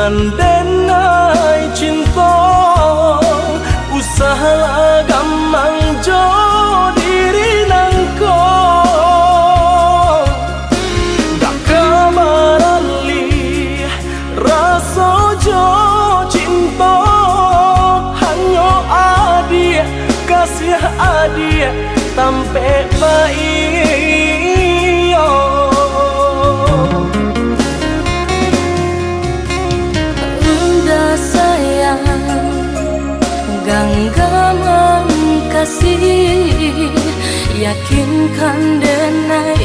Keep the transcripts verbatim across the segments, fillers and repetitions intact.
Nan den ai cinto, usahlah gamang jo diri nangko. Dak ka baralih raso jo cinto, hanyo adiak, kasiah adiak, tampek baiyo. Unda sayang, ganggaman kasih, yakinkan den ai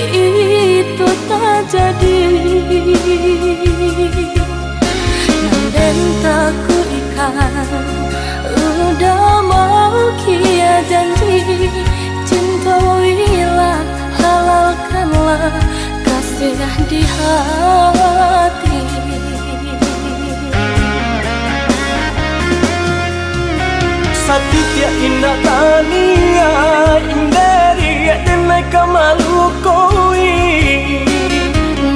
itu tajadi. Nan den takuikan, udah mau kia janji, cinto ilah, halalkanlah kasih di hati. Satitiak indak taniaik, inderi den ai ka malukoi.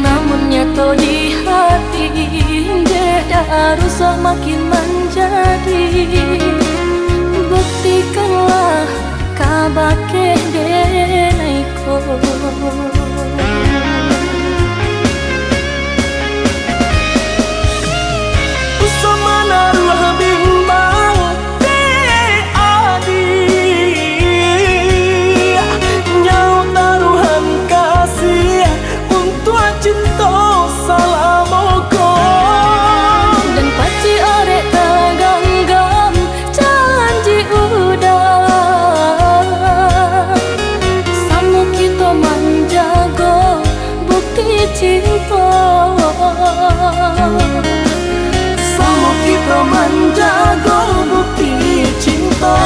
Namun nyato di hati, dek dak rusak makin manjadi. Buktikanlah kabake den ai ko. Usah manaruah bimbang, dek adiak, nyawa taruahan kasih untuak cinto salamo ko. Dan pacik arek taganggam janji udah, samo kito manjago bukti cinto. Samo kito manjago bukti cinto.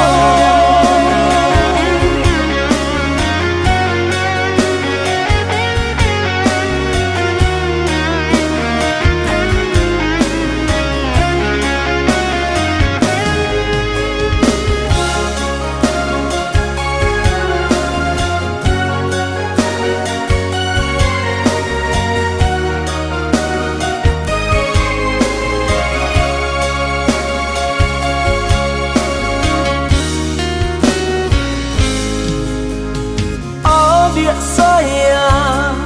Adiak sayang,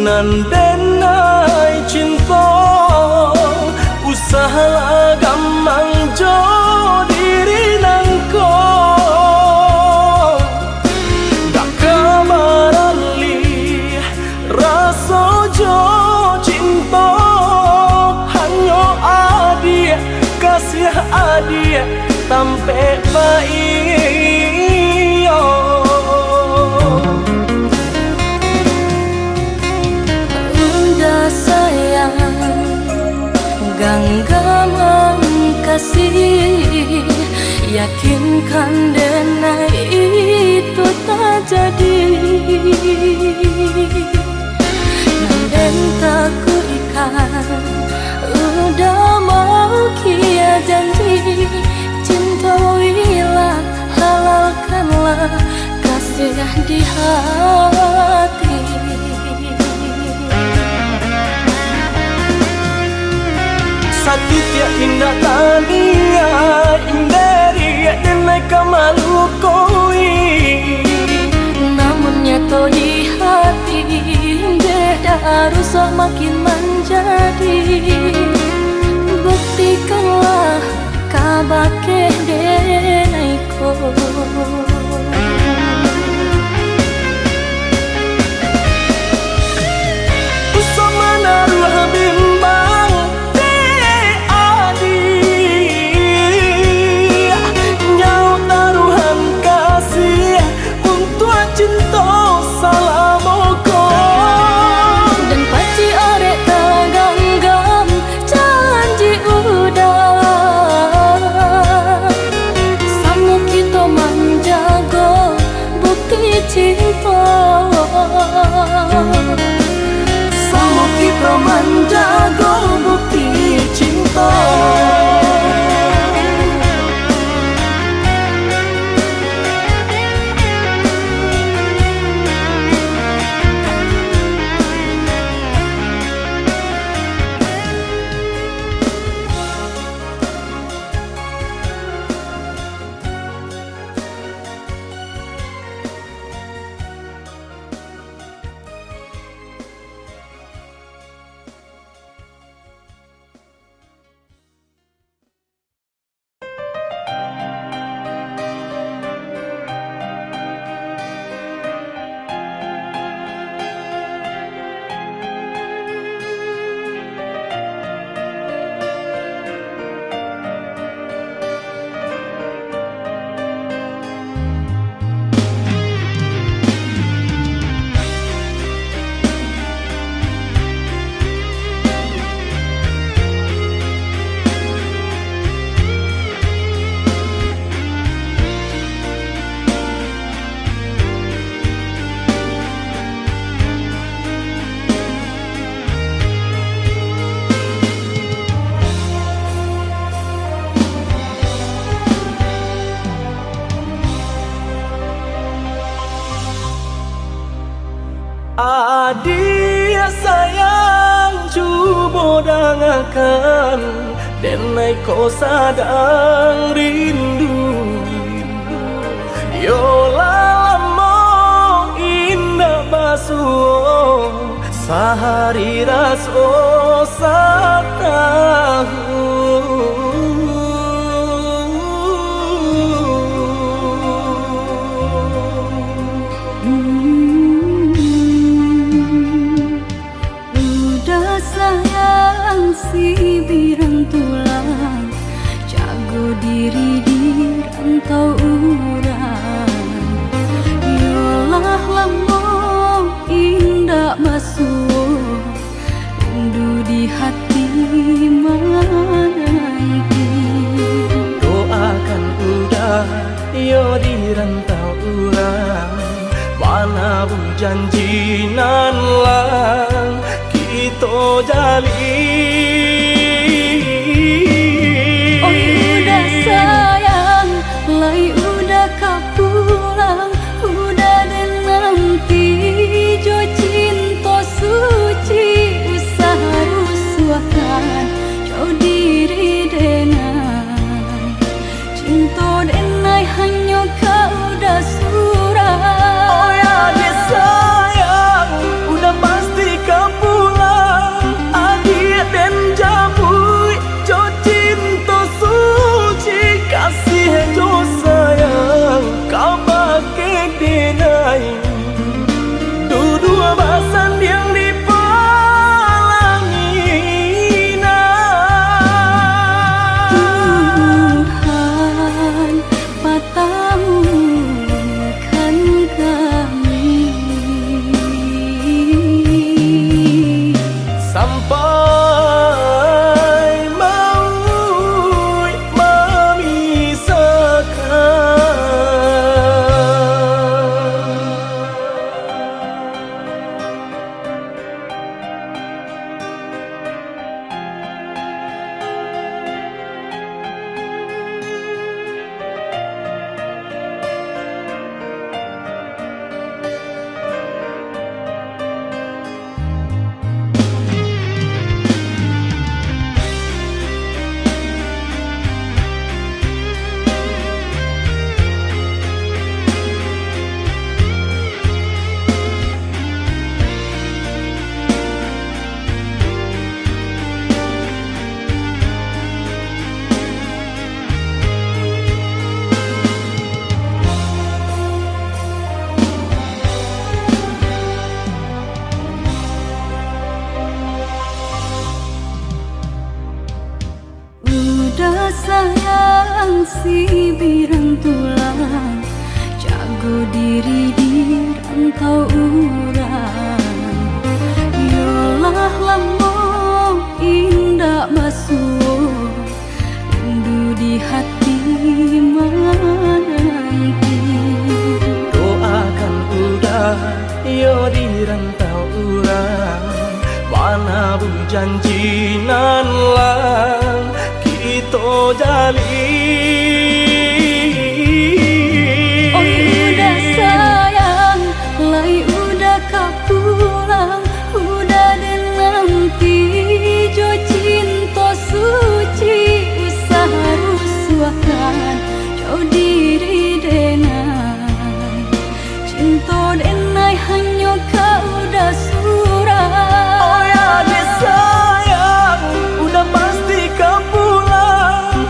nan den ai cinto, usahlah gamang jo diri nangko. Dak ka baralih raso jo cinto, hanyo adiak, kasiah adiak, tampek baiyo. Unda sayang, ganggaman kasih, yakinkan den ai itu tajadi. Nan den takuikan, udah mau kia janji, cinto ilah, halalkanlah kasih di hati. Satitiak indak taniaik, inderi den ai ka malukoi. Namun nyato di hati, dek dak rusak makin manjadi. Buktikanlah kabake den ai ko. Usah manaruah bimbang, dek adiak, nyawa taruahan kasih untuak cinto salamo ko. Dan pacik arek taganggam janji udah, samo kito manjago bukti cinto. Samo kito manjago bukti cinto. Adiak sayang, cubo dangakan, denai ko sadang rindu. Yo lah lamo indak basuo, sahari raso satahun. Udah sayang, sibiran tulang, jago diri di rantau urang. Yolah lamo indak basuo, rindu di hati mananti. Doakan udah yo di rantau urang, manabuih janji nan lah kito jalin. Oi udah sayang, lai udah ka pulang, udah den nanti jo cinto suci, usah rusuahkan jo diri denai. Cinto denai hanyo ka udah surang. Oi adiak sayang, udah pasti ka pulang. Adiak den jamuik jo cinto suci, kasih jo sayang kabake denai. Duduak basandiang di palanginan. Tuhan patahkan kami sampai mauik mamisahkan. Udah sayang, sibiran tulang, jago diri di rantau urang. Yolah lamo indak basuo, rindu di hati mananti. Doakan udah yo di rantau urang, manabuih janji nan lah kito jalin. Oi udah sayang, lai udah ka pulang, udah den nanti jo cinto suci, usah rusuahkan jo diri denai. Cinto denai hanyo ka udah surang. Oi adiak sayang, udah pasti ka pulang.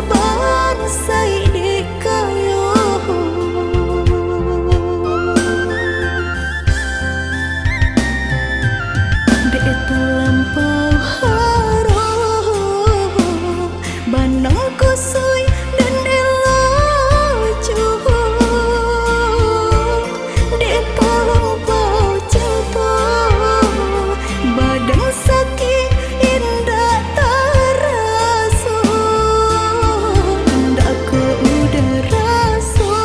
Bansaik dek kayo. Dek talampau haro, banang kusuik dan elok juo. Dek talampau cinto, badan sakik indak taraso. Indak ko udah raso,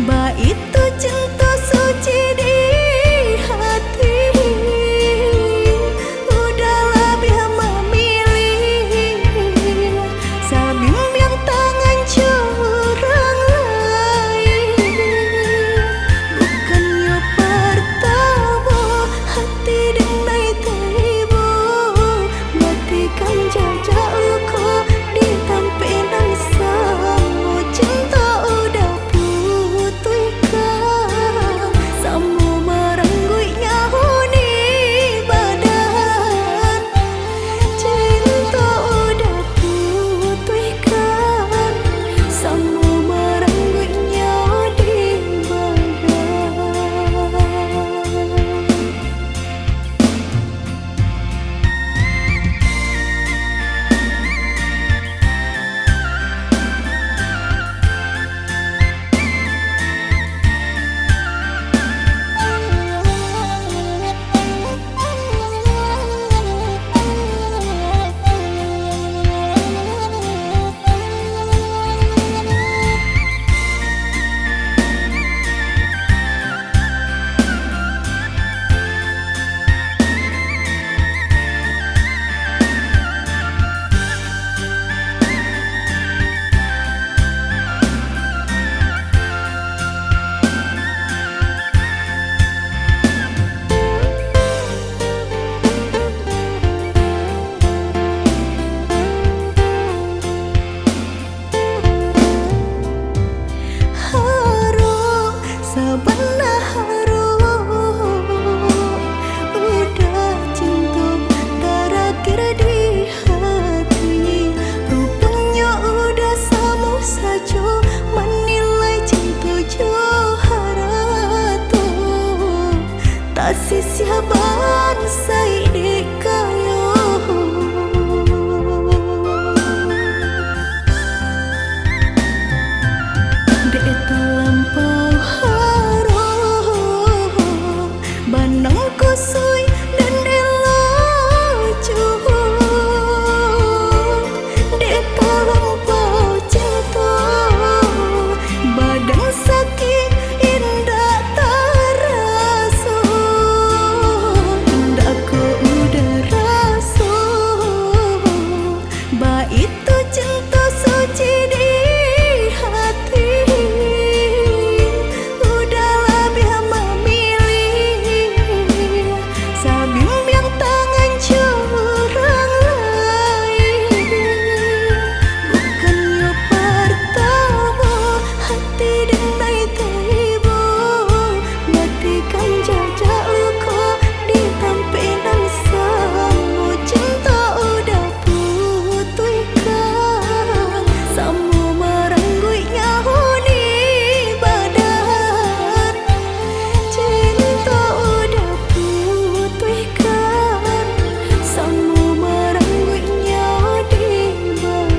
baitu cinto suci di hati. Udah labiah mamilih sabimbiang tangan jo urang lain. Bukannyo partamo hati den lai taibo, matikan jajak luko di tampek nan samo. Cinto udah putuihkan, samo marangguik nyawo di badan. Cinto udah putuihkan, samo marangguik nyawo di badan. Haro, sabana haro, udah cinto tarakhir di hati. Ruponyo udah samo sajo manilai cinto jo harato. Tasisiah bansaik dek kayo. Dek talampau haro, banang kusuik dan elok juo. Dek talampau cinto, badan sakik indak taraso. Indak ko udah raso, baitu cinto suci di hati. Udah labiah mamilih sabimbiang tangan jo urang lain. Bukannyo partamo hati den lai taibo, matikan jajak luko di tampek nan samo. Cinto udah putuihkan, samo marangguik nyawo di badan. Cinto udah putuihkan, samo marangguik nyawo di badan.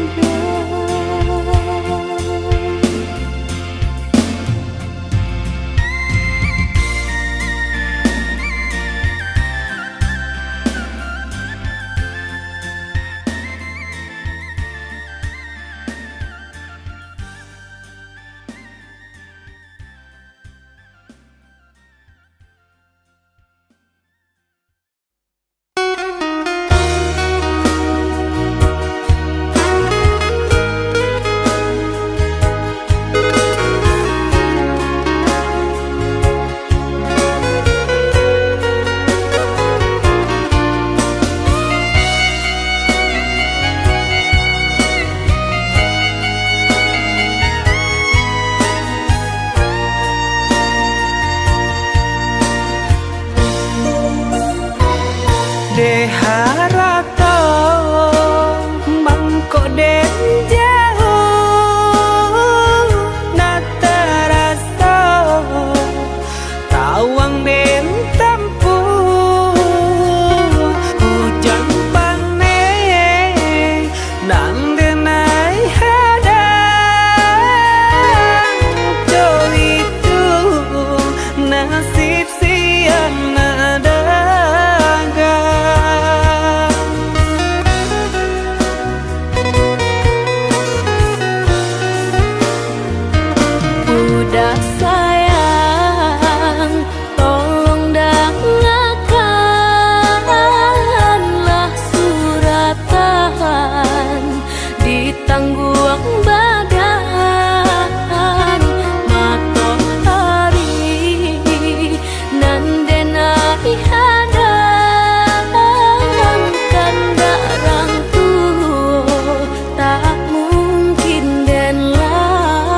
Dek harato, mangko dek Dak sayang, tolong dangakanlah suratan, ditangguang badan matoari nan den ai hadangkan, dak rang tuo tak mungkin den lawan.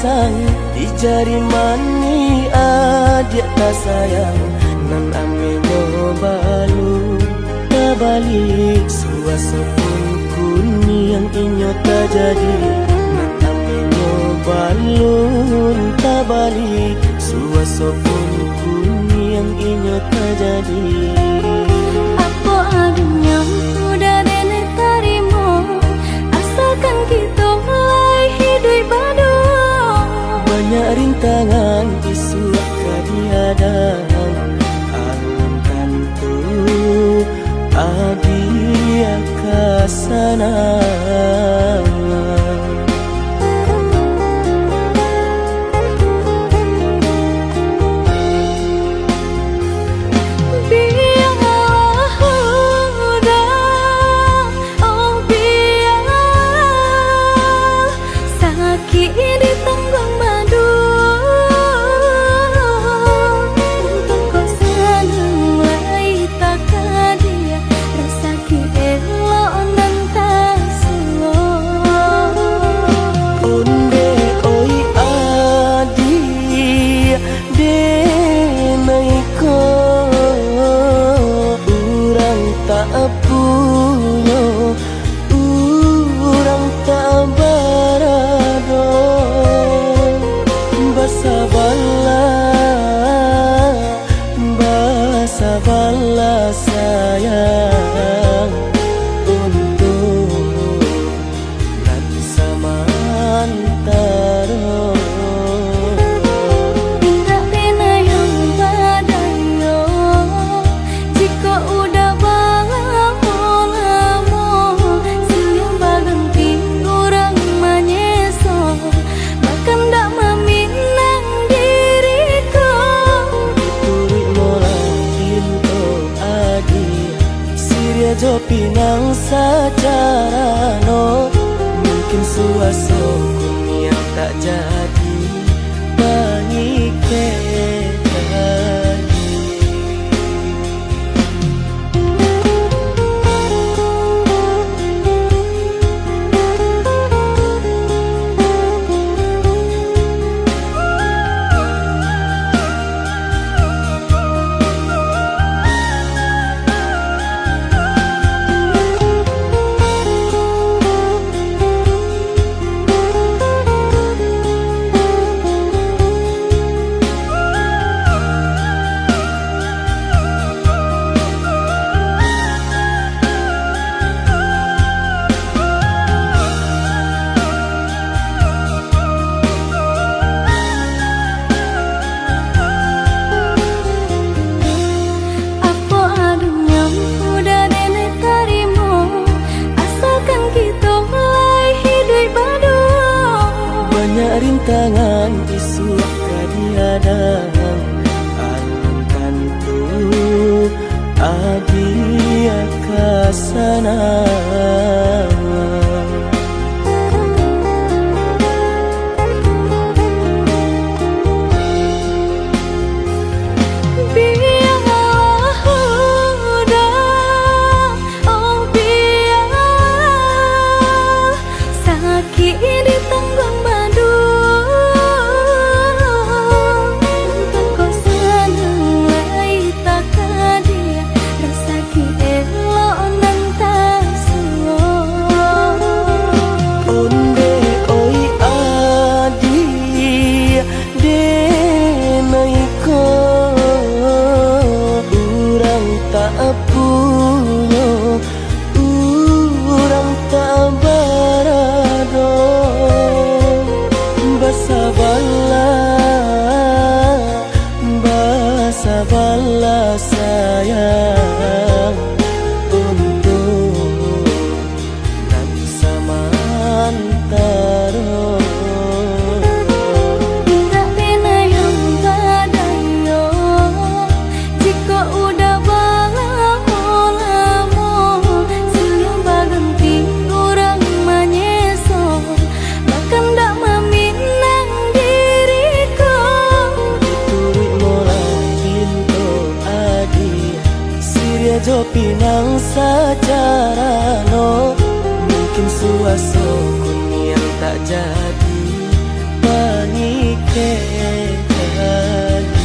Di jari manih adiak tasayang, nan amenyo balun tabalik. Suaso pun kuniang inyo tajadi, nan amenyo balun tabalik. Suaso pun kuniang inyo tajadi. Apo adonyo udah denai tarimo, asalkan kito lai hiduik baduo. Banyak rintangan isuak ka dihadang, alun tantu adiak ka sanang. Bialah huda, oh bialah, sakik di tangguang baduo. Untuang ko sanang lai takadiak, rasaki elok nan tasuo. Ondeh oi adiak, denai ko urang tak punyo, urang tak barado. Basabalah, basabalah sayang, untuak nan samantaro. Indak pernah yang badayo, jikok udah balamo-lamo, silih baganti urang manyeso, bakandak maminang diri ko. Turuik molah pinto adiak, siriah jo pinang sacarano, mungkin suaso kuniang tak jadi pangikek tadi. Apo adonyo udah denai tarimo, asalkan kito lai hiduik baduo. Banyak rintangan isuak ka dihadang, alun tantu adiak ka sanang. Bialah huda, oh bialah, sakik di tangguang baduo. Untuang ko sanang lai takadiak, rasaki elok nan tasuo. Ondeh oi adiak, denai ko urang tak punyo, urang tak barado. Basabalah, basabalah sayang, untuak nan samantaro. Indak pernah yang badayo, jikok udah balamo-lamo, silih baganti urang manyeso, bakandak maminang diri ko. Turuik molah pinto adiak, siriah jo pinang sacarano, mungkin suaso kuniang tak jadi pangikek Kecek tadi.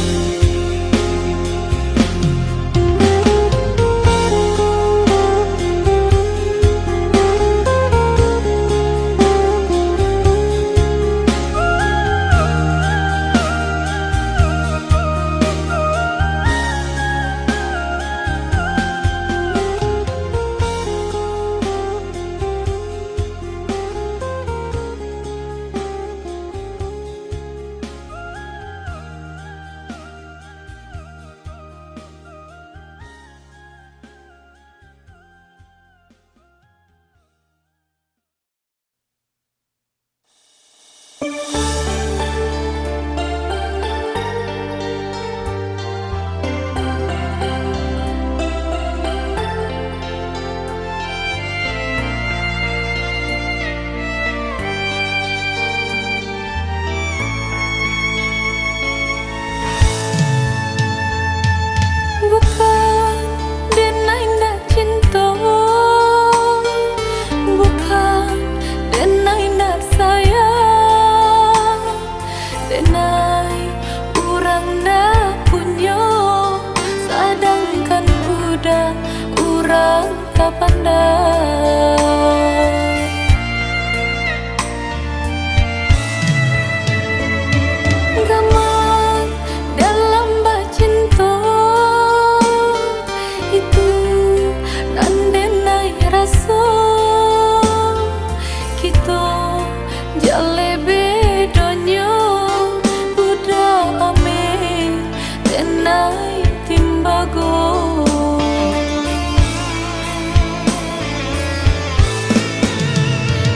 Bukan denai ndak cinto, bukan denai ndak sayang, denai urang ndak punyo, sadangkan budak urang tapandang. Gamal dalam bacinto, itu nan denai raso. Kito jaleh bedonyo, budak ameh denai timbago.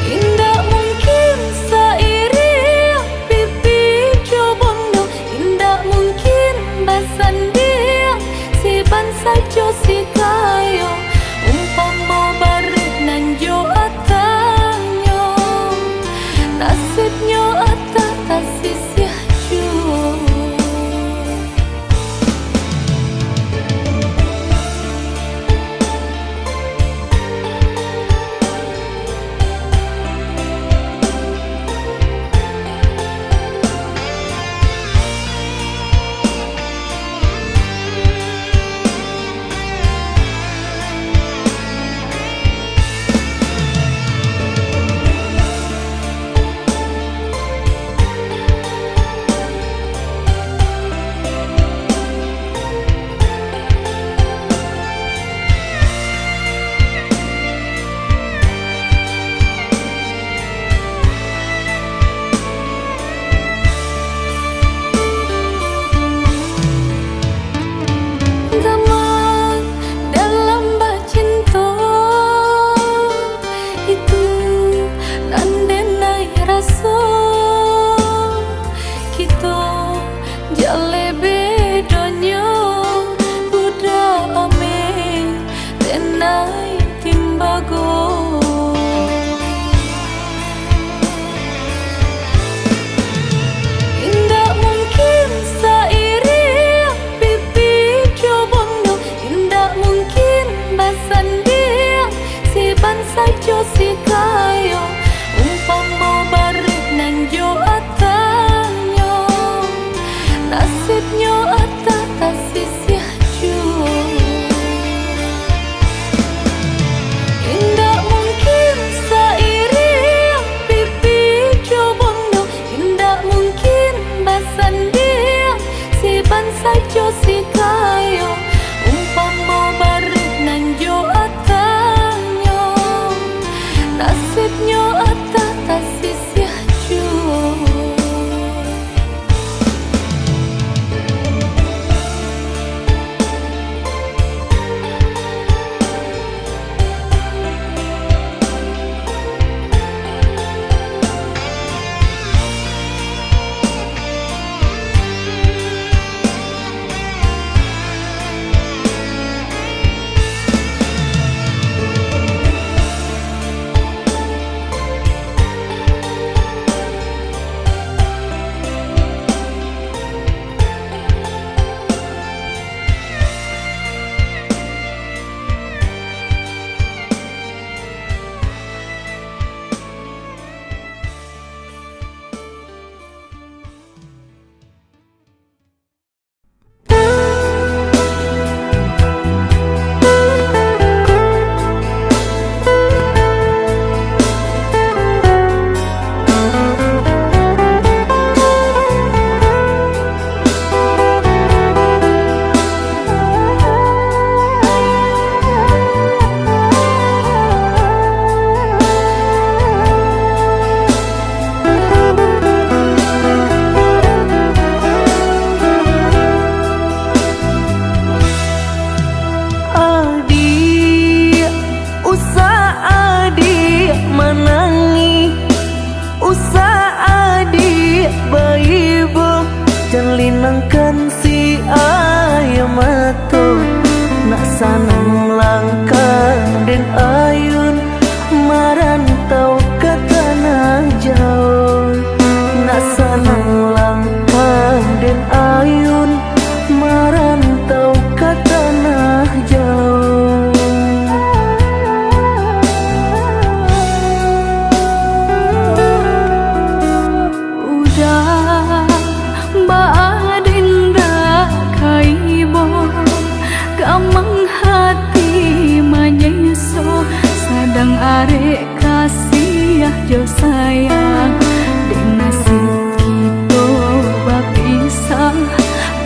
Indak mungkin sairiang pipi jo bondo, indak mungkin basandiang si bansa jo si kayo. Umpamo bareh nan jo atanyo, nasibnyo atah tasisiah juo. Sanang langkah den ayun, marantau ka tanah jauah. Udah baa den dak ka ibo, gamang hati manyeso, sadang arek kasiah jo sayang. Dek nasib kito bapisah,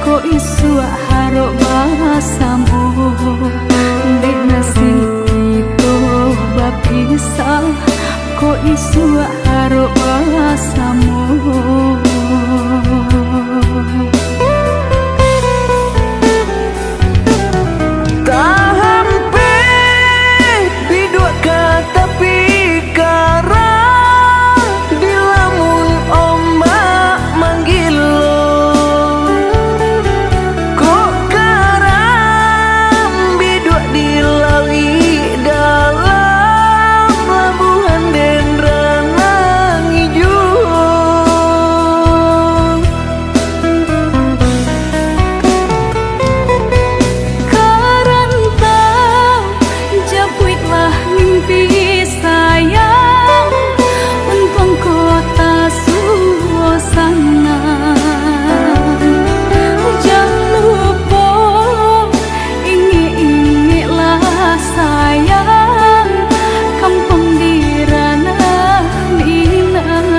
kok isuak harok basamo. Dek nasib kito bapisah, kok isuak harok basamo. Tahampek biduak ka tapi karang, dilamun ombak manggilo. Kok karang biduak di lauik dalam, labuahan den ranang ijo. Ka rantau, japuiklah mimpi sayang, untuang kota suasana. Jan lupo ingek-ingeklah sayang, kampuang di ranah Minang.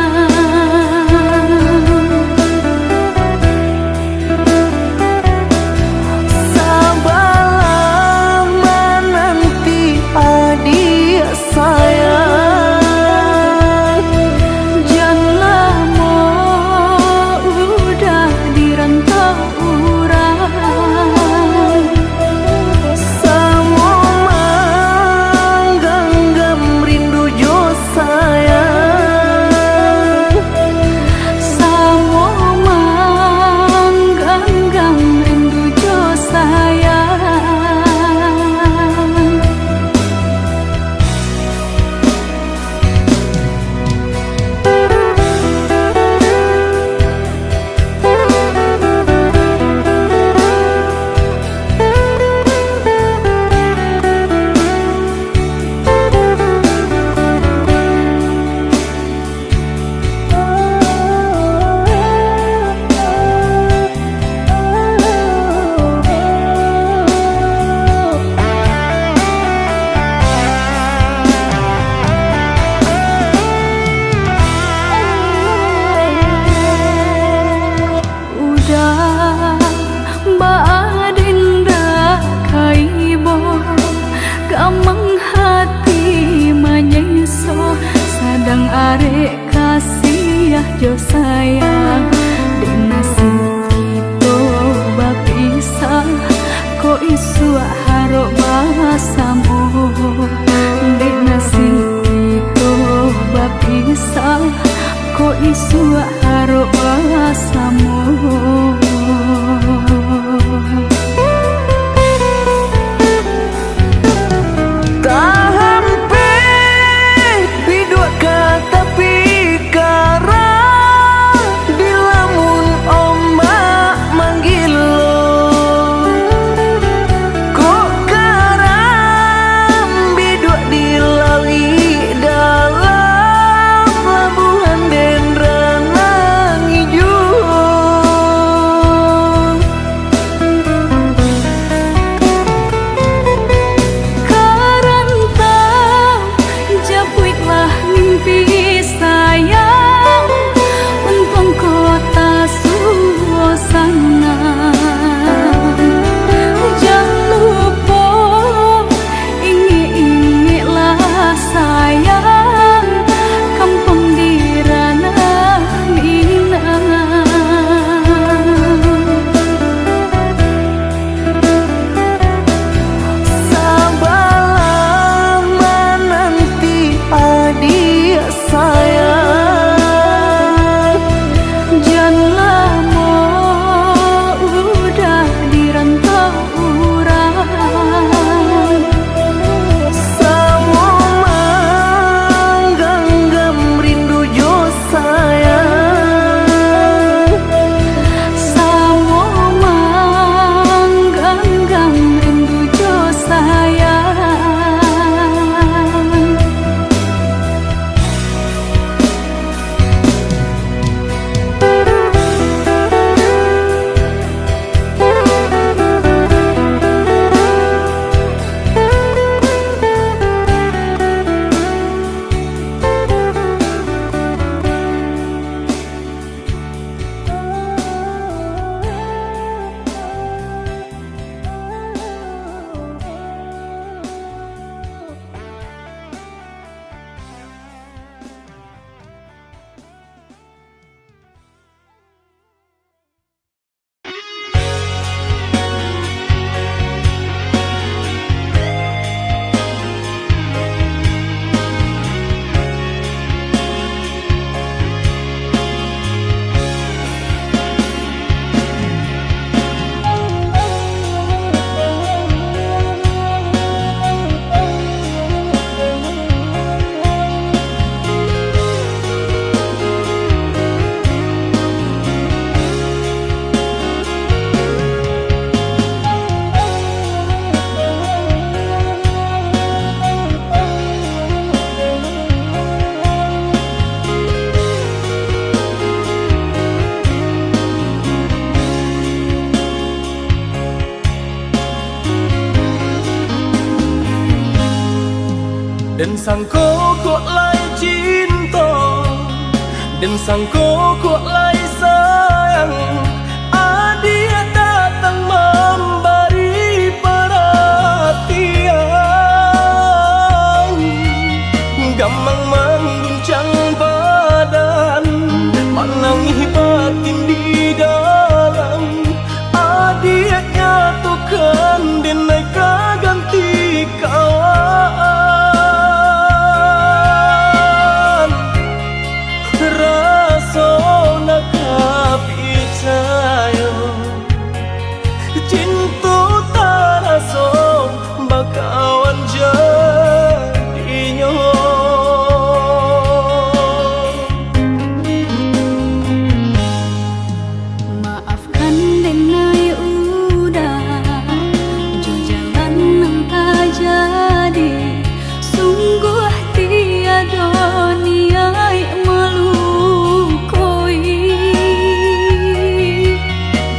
Sabalah mananti adiak sayang, jan lamo udah di rantau urang. Samo mangganggam rindu jo sayang. Samo mangganggam rindu jo sayang. Udah baa den dak ka ibo, gamang hati manyeso, sadang arek kasiah jo sayang. Dek nasib kito bapisah, kok isuak harok basamo. Dek nasib kito bapisah, kok isuak harok basamo. Tahampek biduak ka tapi karang, dilamun ombak manggilo. Kok karang biduak di lauik dalam, labuahan den ranang ijo. Sangko kok lai cinto, dan sangko kok lai sayang, adiak datang mambari paratian. Gamang mangguncang badan, manangih batin di dalam. Adiak nyatokan, den ai ka ganti kawan. Raso nak ka picayo, cinto taraso bakawan jadinyo. Maafkan den ai Uda, jo jalan nan tajadi, sungguah tiado niaik malukoi.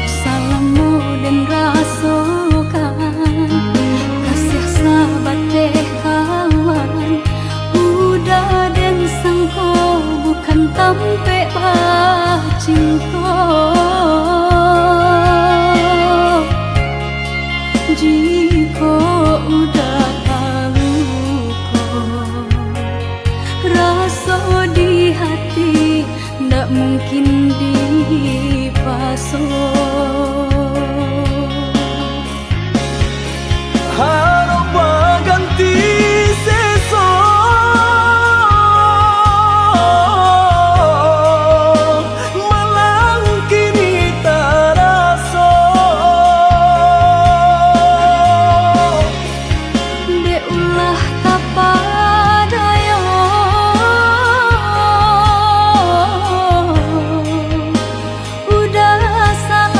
Salamo den rasokan, kasiah sabateh kawan, Uda den sangko bukan tampek bacinto. Jikok Uda taluko, raso di hati ndak mungkin dipaso. Harok baganti seso, malang kini taraso. Dek ulah tapadayo, Uda salah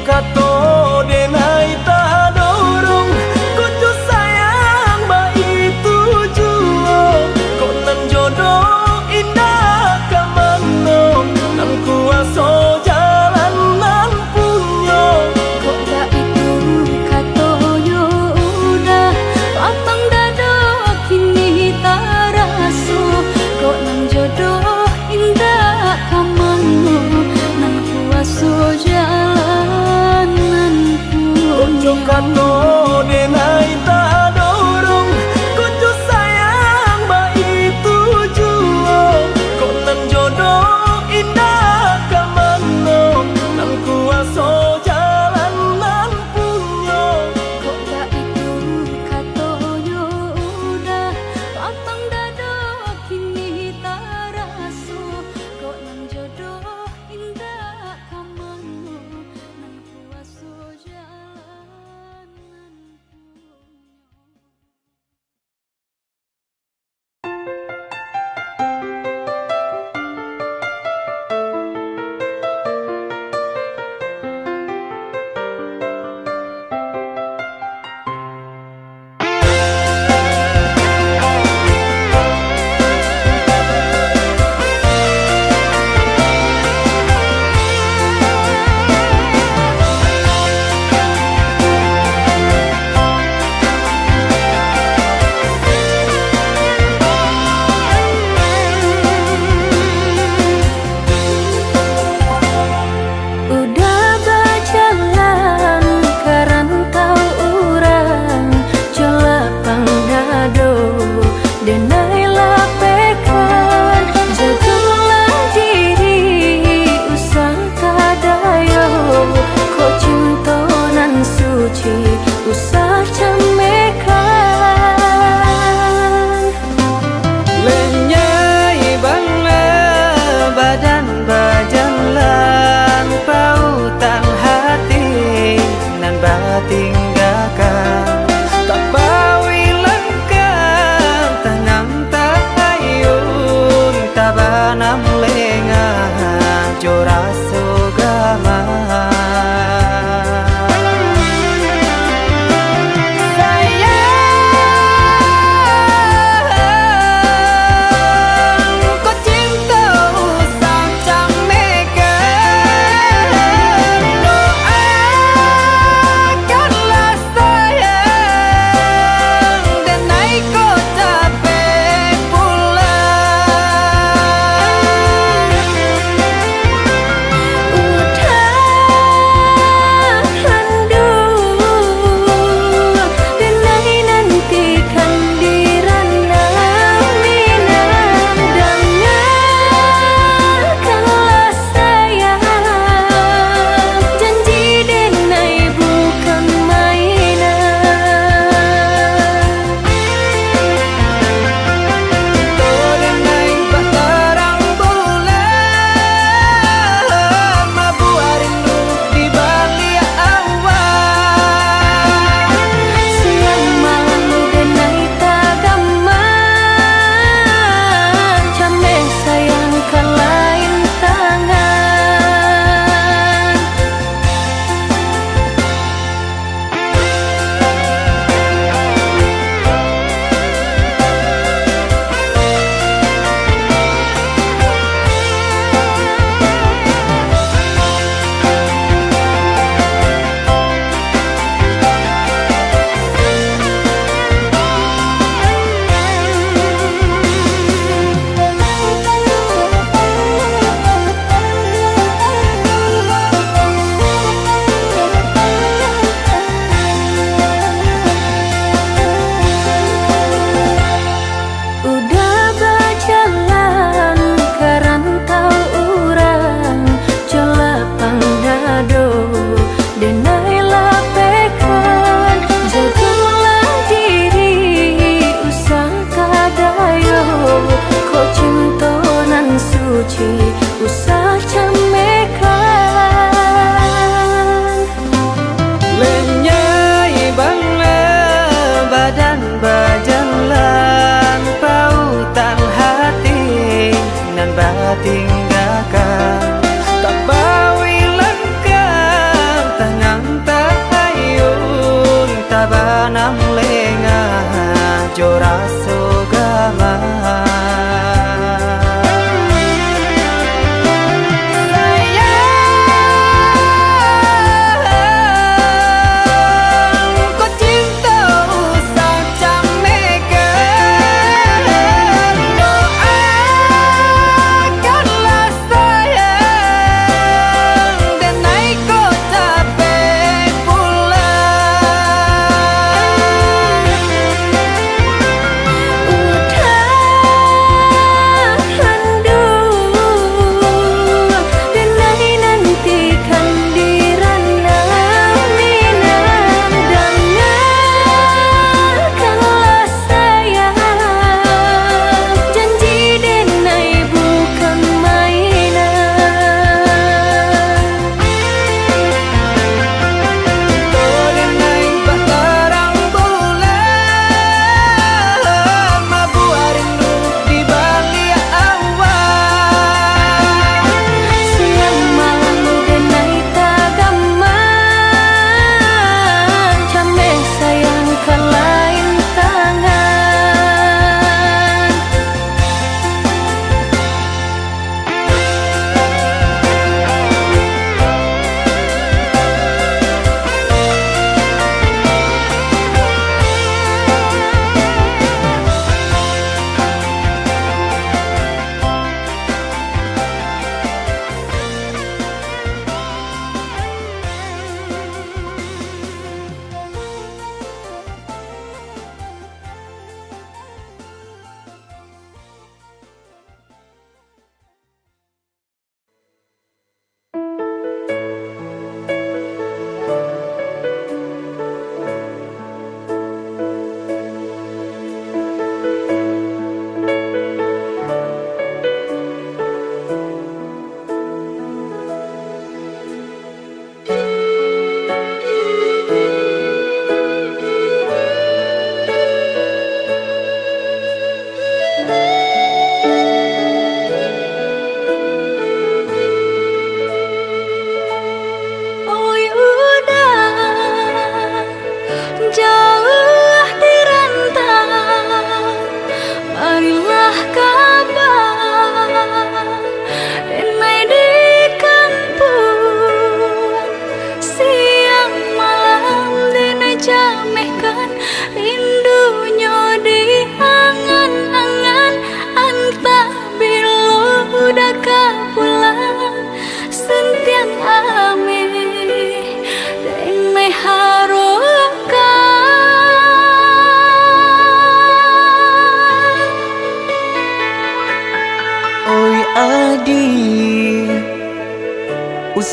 Kato denai tadorong, kok jo sayang baitu juo, kok nan jodoh indak ka mano, nan kuaso jalan nan punyo. Kok baitu katonyo udah, lapang dado kini taraso, kok nan jodoh indak ka mano, nan kuaso jalan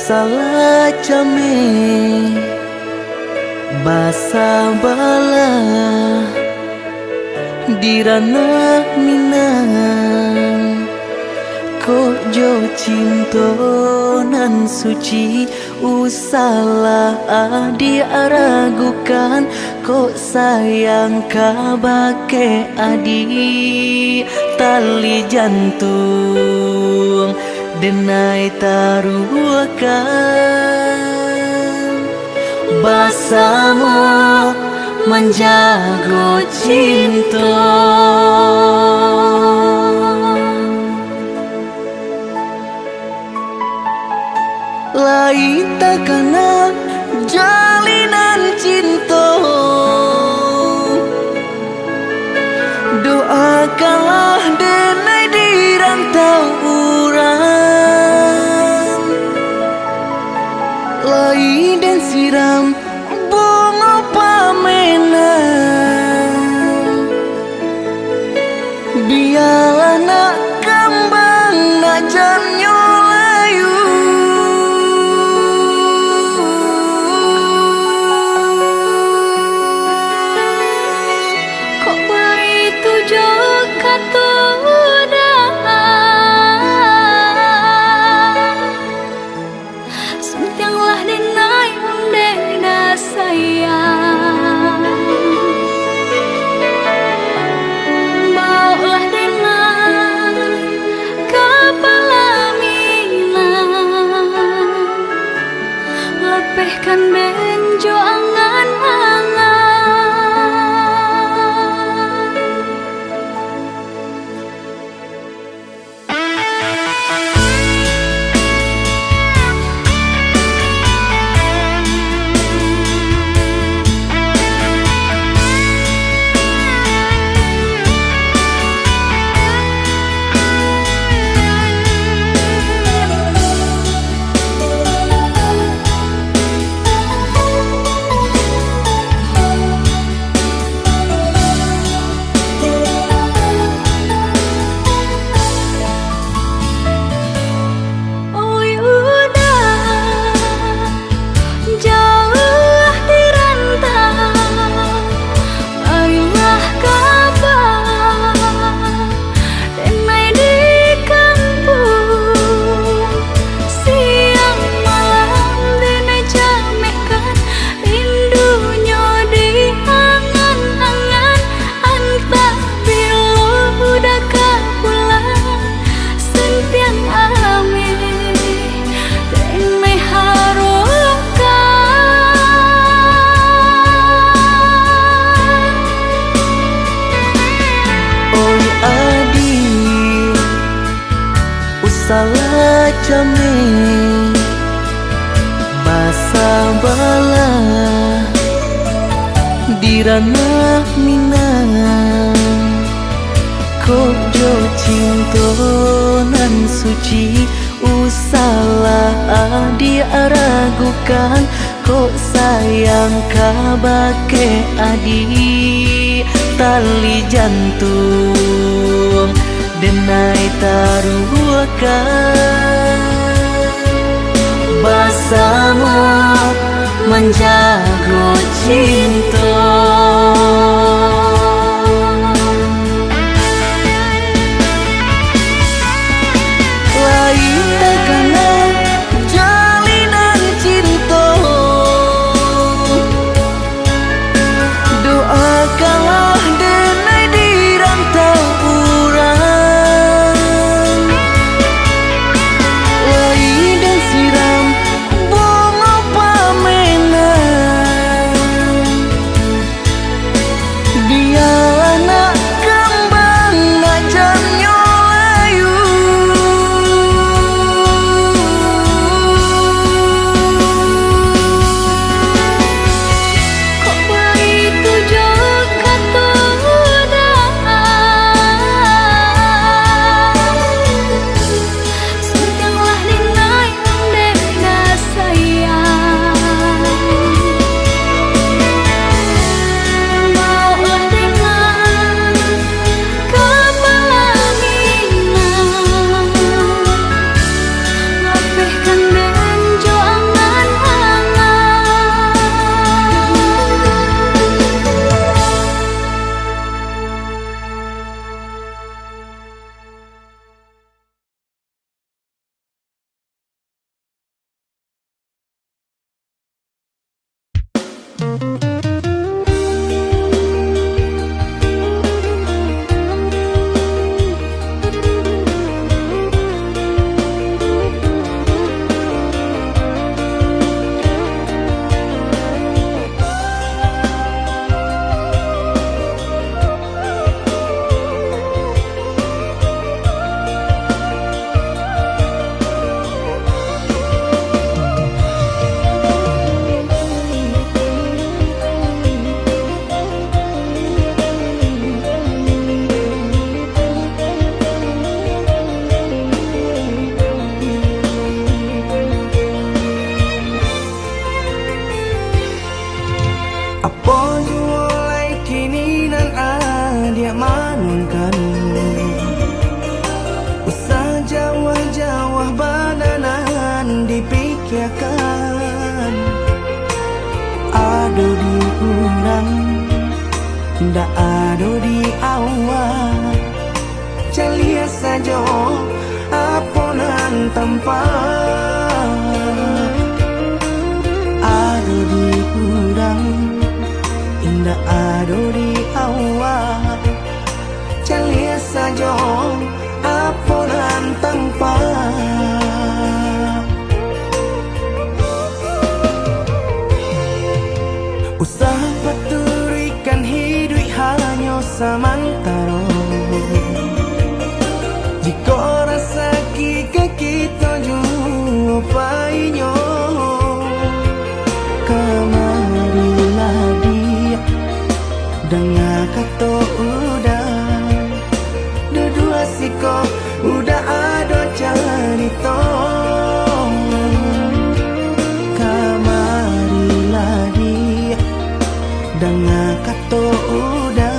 Salah cameh basabalah di ranah Minang. Kok jo cinto nan suci, usahlah adiak ragukan. Kok sayang kabake adiak, tali jantuang denai taruahkan, basamo manjago cinto. Lai takana jalinan cinto, doakanlah denai di rantau urang. Lai den siram bungo pamenang, bialah nak kambang, nak jannyo layu. Kok baitu jo kato daan, suntianglah denai undeh da sayang. Baoklah denai ka palaminang, lapehkan den jo angan-angan. Oi udah jauah di rantau, marilah kaba denai di kampuang. Siang malam denai camehkan, rindu nyo di angan-angan. Antah bilo udah ka pulang, suntiang ameh denai harokan. Oi adiak, usahlah cameh basabalah di ranah Minang. Kok jo cinto nan suci, usahlah adiak ragukan. Kok sayang kabake adiak, tali jantuang denai taruahkan, basamo manjago cinto. Lai takana jalinan cinto, doakanlah denai di rantau urang. Lai den siram bungo Apo juo lai kini nan adiak manuangkan, usah jauah-jauah bana nan dipikiakan. Ado di urang, ndak ado di awak. Caliak sajo apo nan tampak. Ado di urang, indak ado di awak. Caliak sajo apo nan tampak. Usah paturuikkan hiduik hanyo samantaro. Jikok rasaki ka kito juo painyo, kamarilah diak, danga kato Uda. Duduak siko Uda ado carito. Kamarilah diak, danga kato Uda.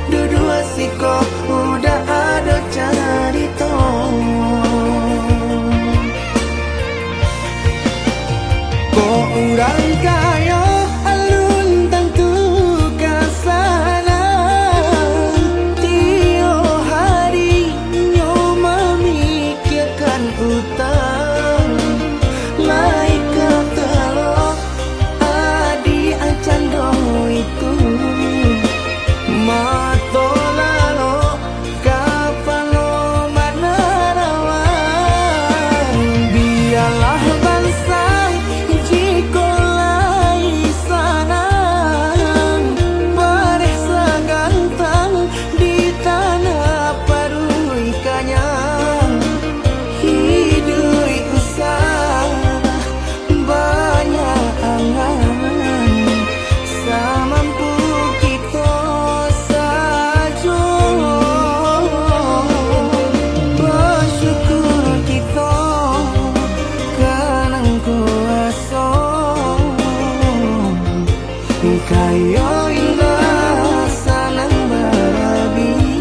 Duduak siko Uda ado carito. Kok urang kayo alun tantu ka sanang, tiok hari nyo mamikiakan utang. Lai ka talok adiak cando itu, mato lalok kapalo manarawang. Bialah bansaik jikok lai sanang, padeh sagantang di tanah paruik kanyang. Hiduik usah banyak angan, samampu kito sajo. Basyukur kito ka nan kuaso, kayo indak sanang barabiah.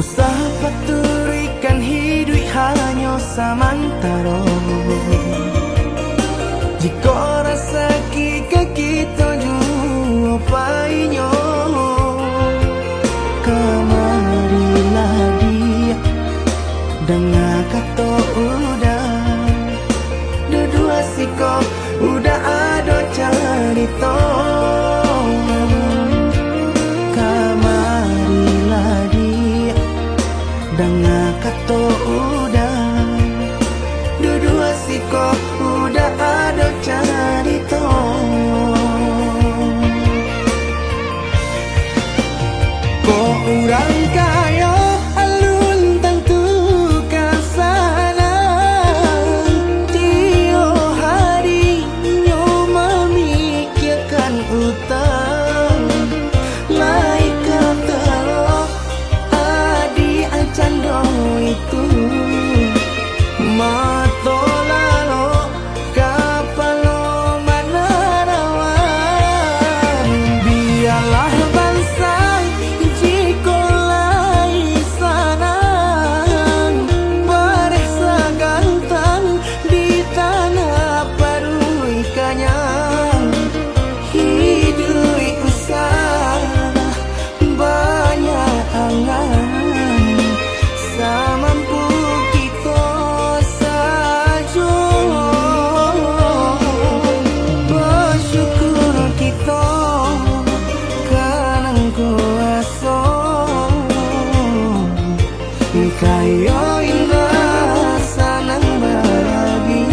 Usah paturuikkan hiduik hanyo samantaro. Jikok rasaki ka kito juo painyo, kamarilah diak, danga kato Uda. Duduak siko Uda ado carito. Kamarilah diak, danga kato Uda. Duduak siko Uda ado carito. Kok urang kayo alun tantu ka sanang. Kayo indak sanang barabi.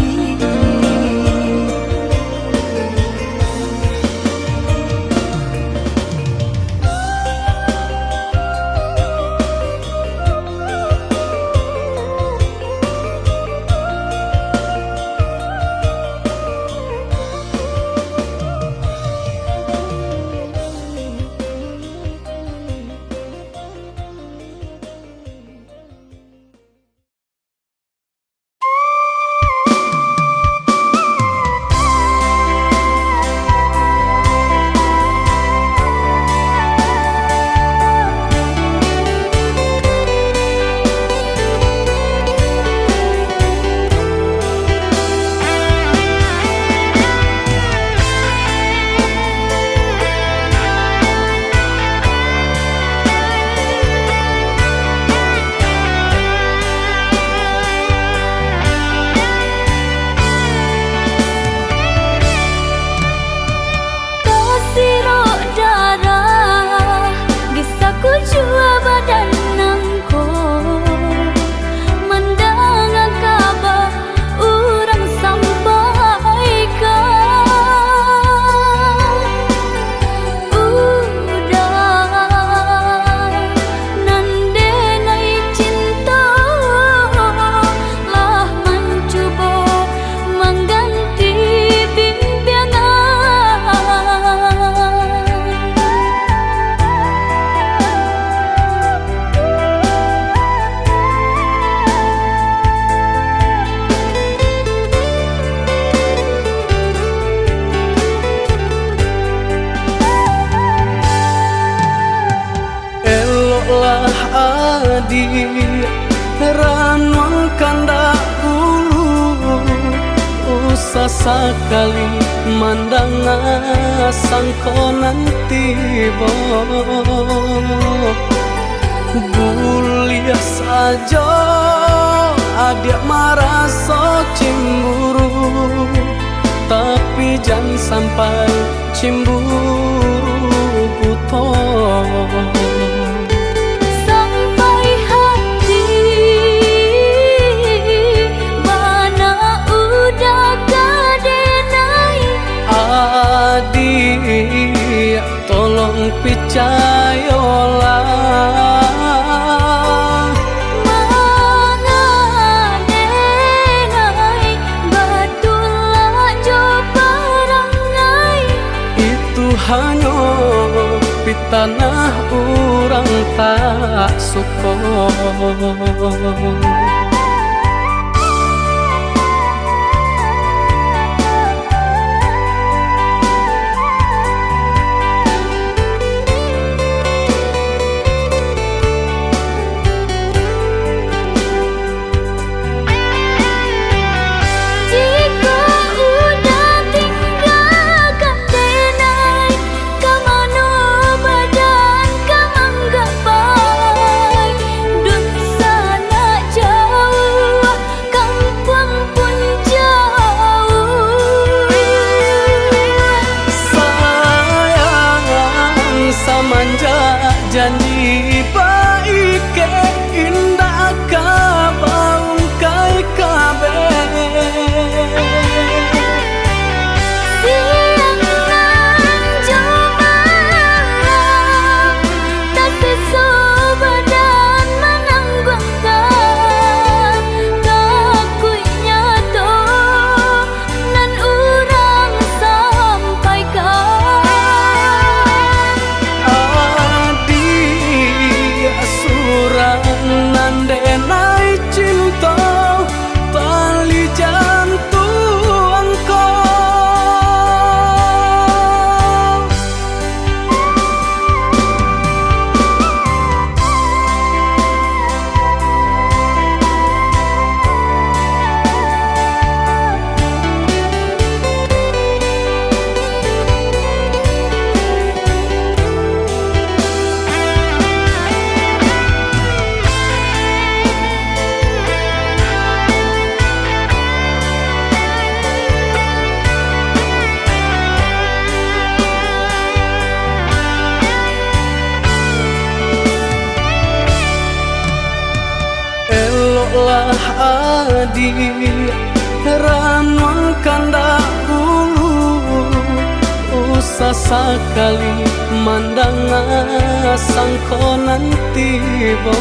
Tasirok darah di sakujua badan nangko, mandanga kaba urang sampaikan. Uda nan denai cinto, lah mancubo mangganti bimbiangan. Eloklah adiak ranuang kandak bulu, usah sakali mandanga sangko nan tibo. Buliah sajo adiak maraso cimburu, tapi jan sampai cimburu buto. Sampai hati bana uda ka denai. Adiak, tolong picayolah. Manga denai batulak jo parangai. Itu hanyo pitanah urang tak suko. Jikok uda tinggakan denai, ka mano badan ka manggapai? Dunsanak jo Lah adiak ranuang kandak bulu, usah sakali mandanga sangko nan tibo.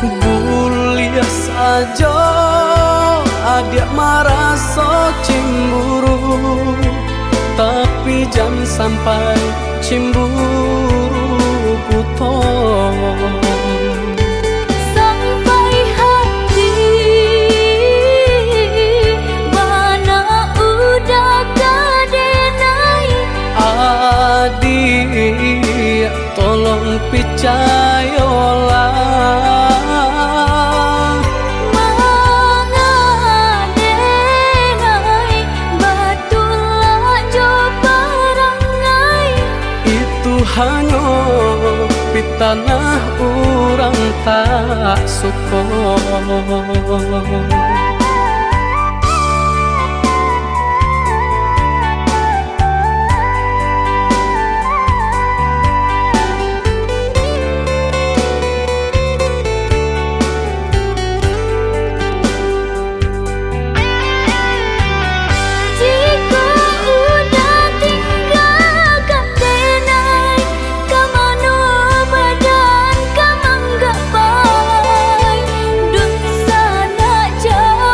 Buliah sajo adiak maraso cimburu, tapi jan sampai cimburu buto. Sampai hati bana udah ka denai. Adiak, tolong picayolah. Manga denai batulak jo parangai. Itu hanyo pitanah urang tak suko. Jikok udah tinggakan denai, ka mano badan ka manggapai? Dunsanak jauah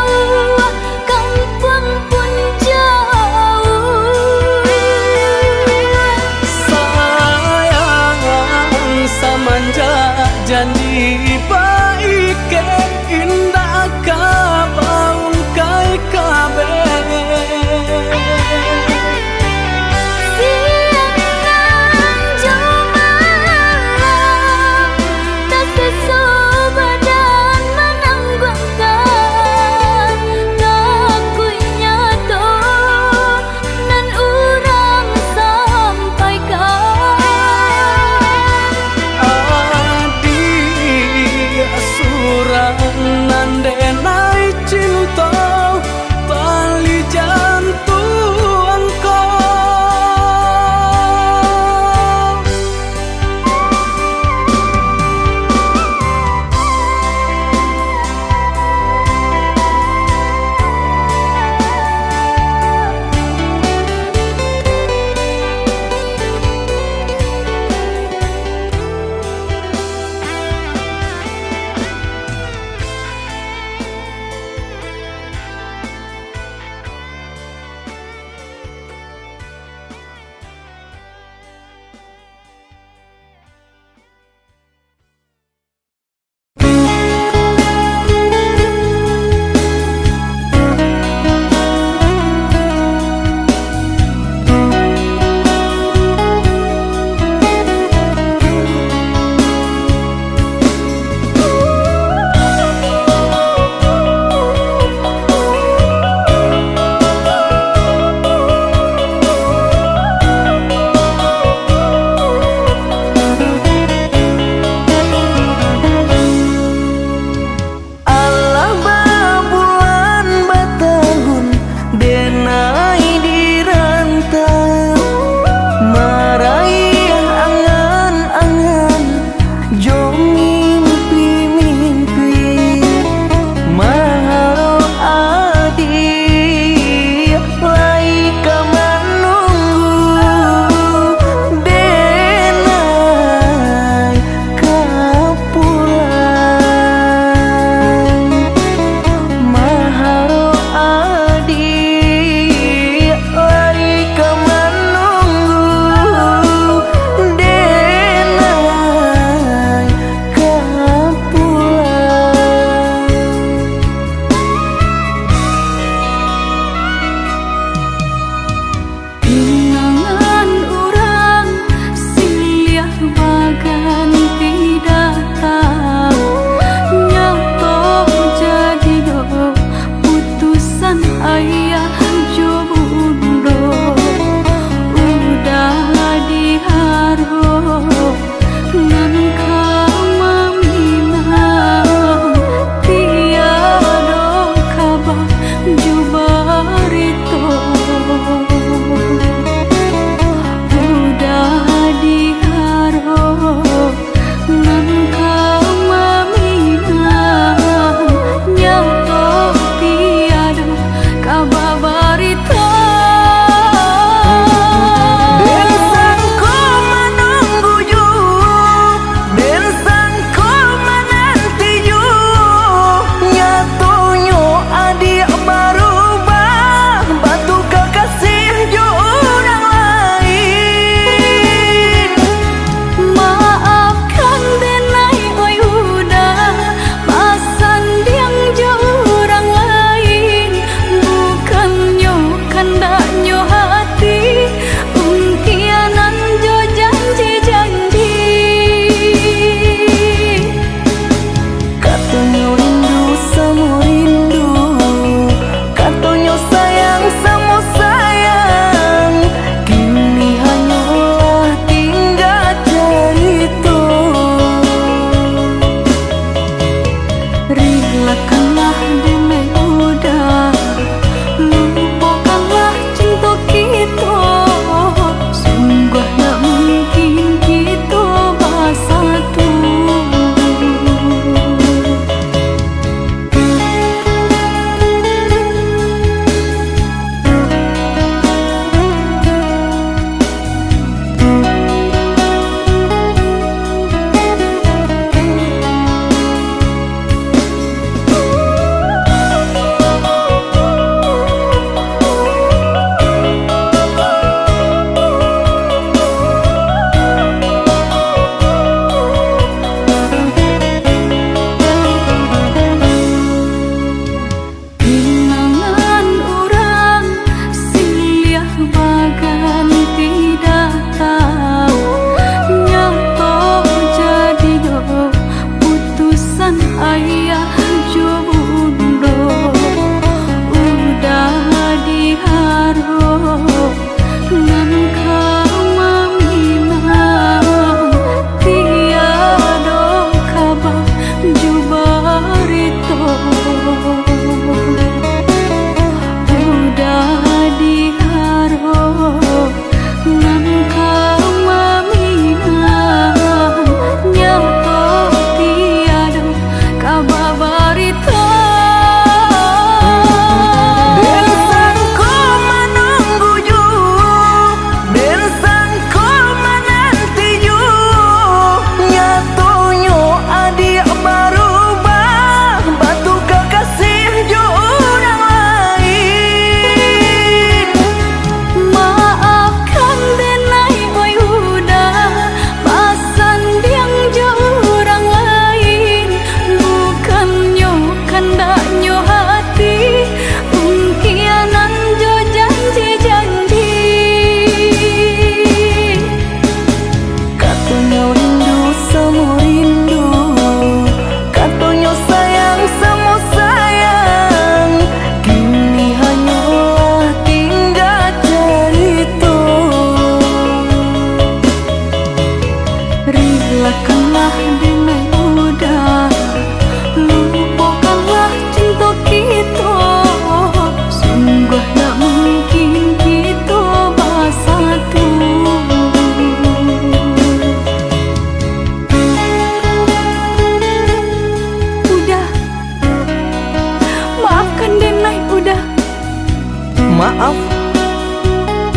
Maaf?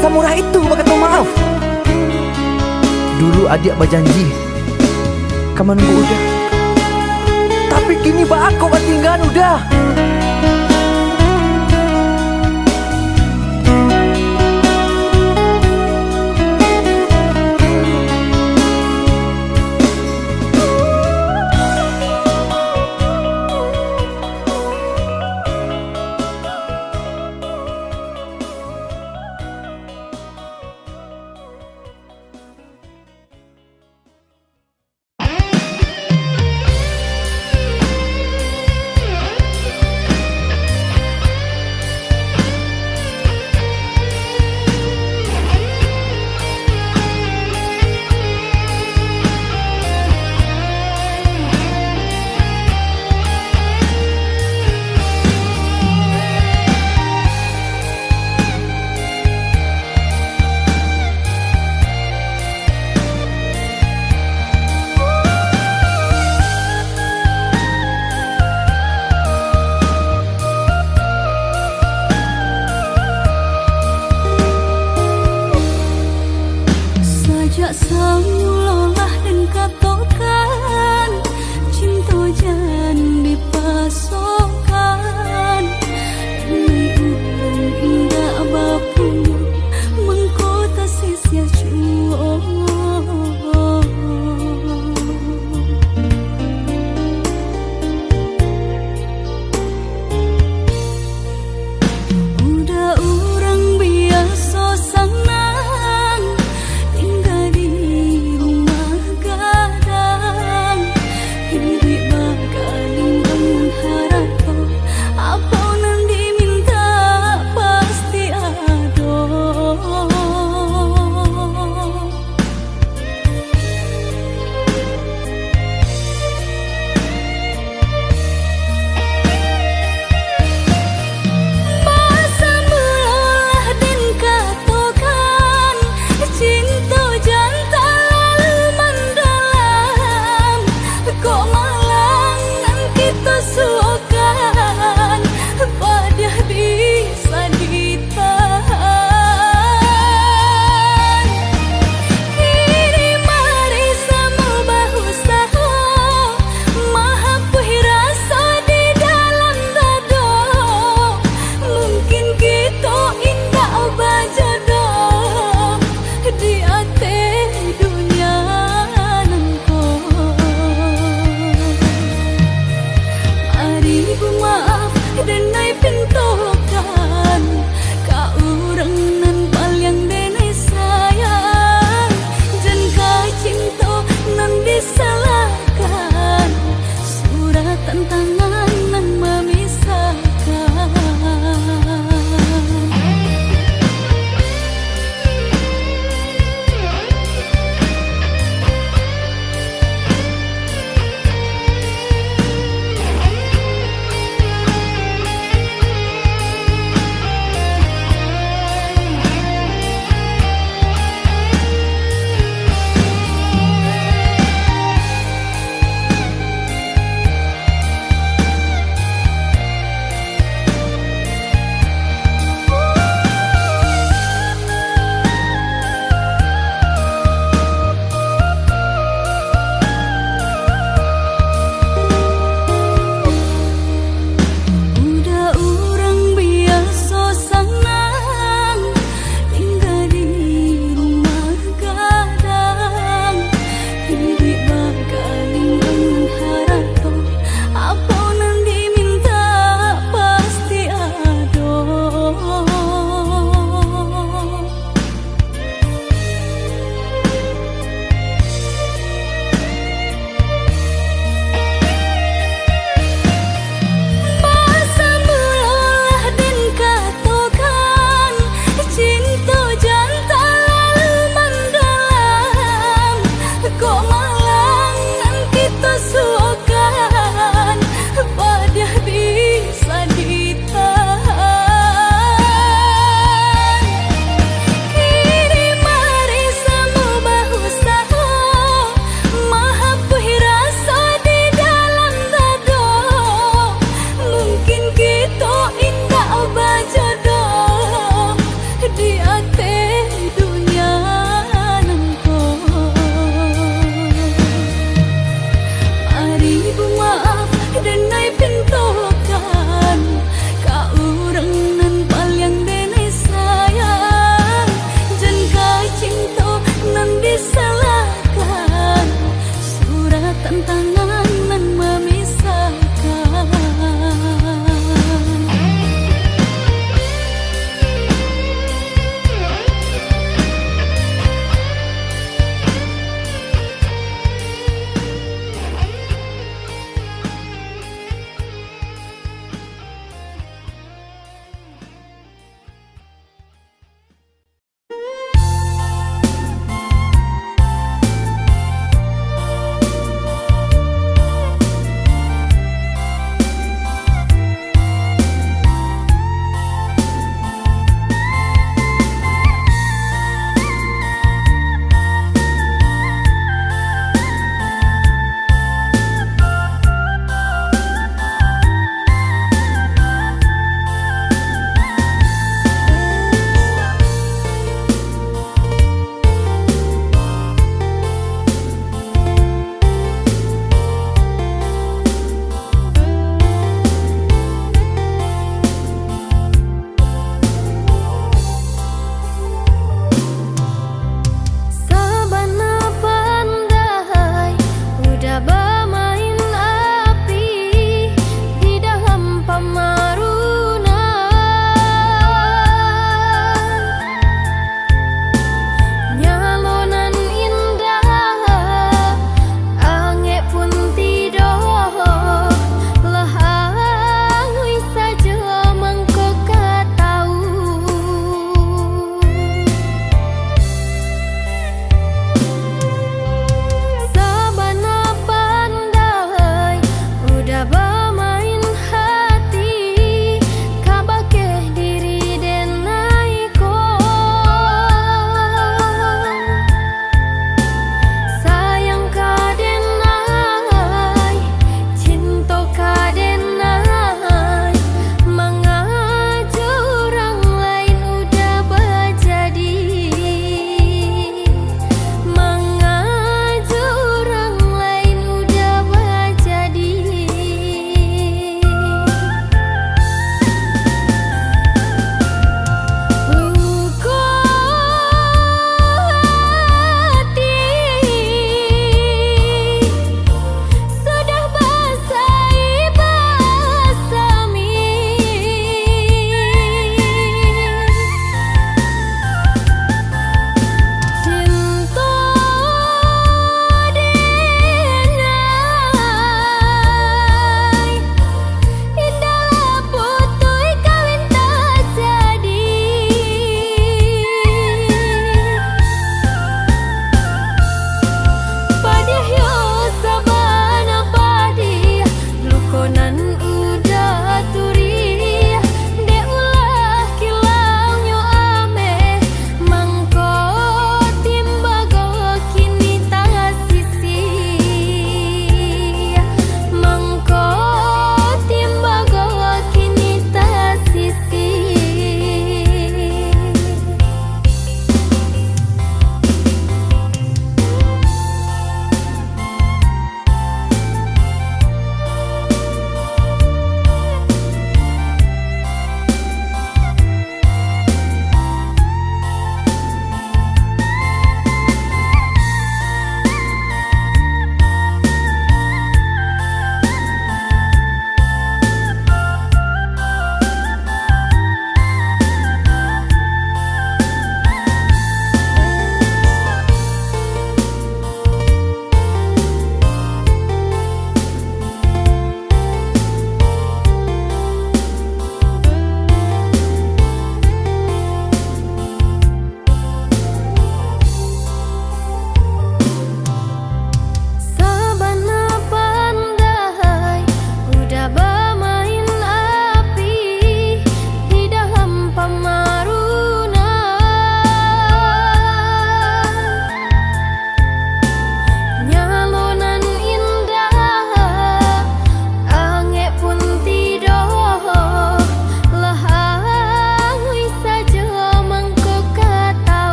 Samurah itu bakato maaf? Dulu adiak bajanji ka manunggu Uda, tapi kini baa kok batinggaan Uda?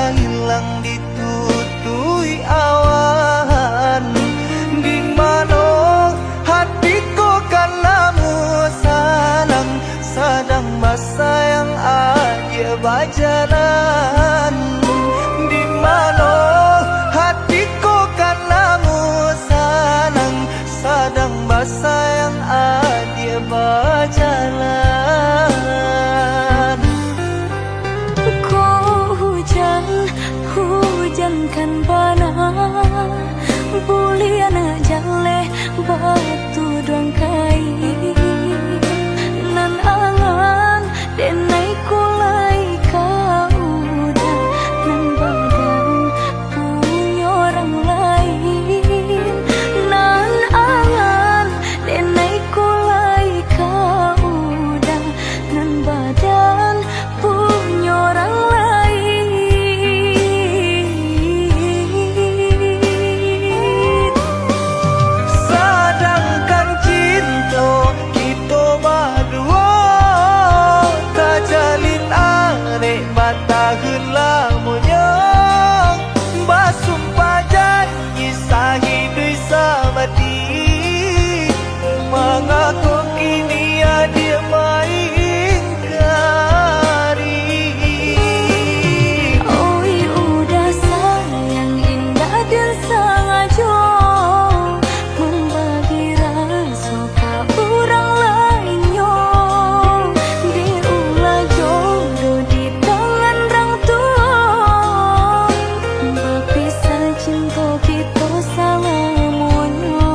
Ilang ditutuik awan, di mano hati ko kan namuah sanang, sadang basayang adiak bajalan. Di mano hati ko kan namuah sanang, sadang basayang adiak bajalan. Ko hujan, hujan kan bana, buliah jaleh batuduang kain. Nan angan denai ko lai ka udah, nan badan punyo urang lain. Nan angan denai ko lai ka udah, nan badan punyo urang lain. Sadangkan cinto kito baduo tajalin arek batahun lamonyo, basumpah janji sahiduik samati. Mangako kini adiak maingkari? Oi, udah sayang, indak den sangajo mambagi raso ka urang lainnyo. Dek ulah jodoh di tangan rang tuo, bapisah cinto kito salamonyo.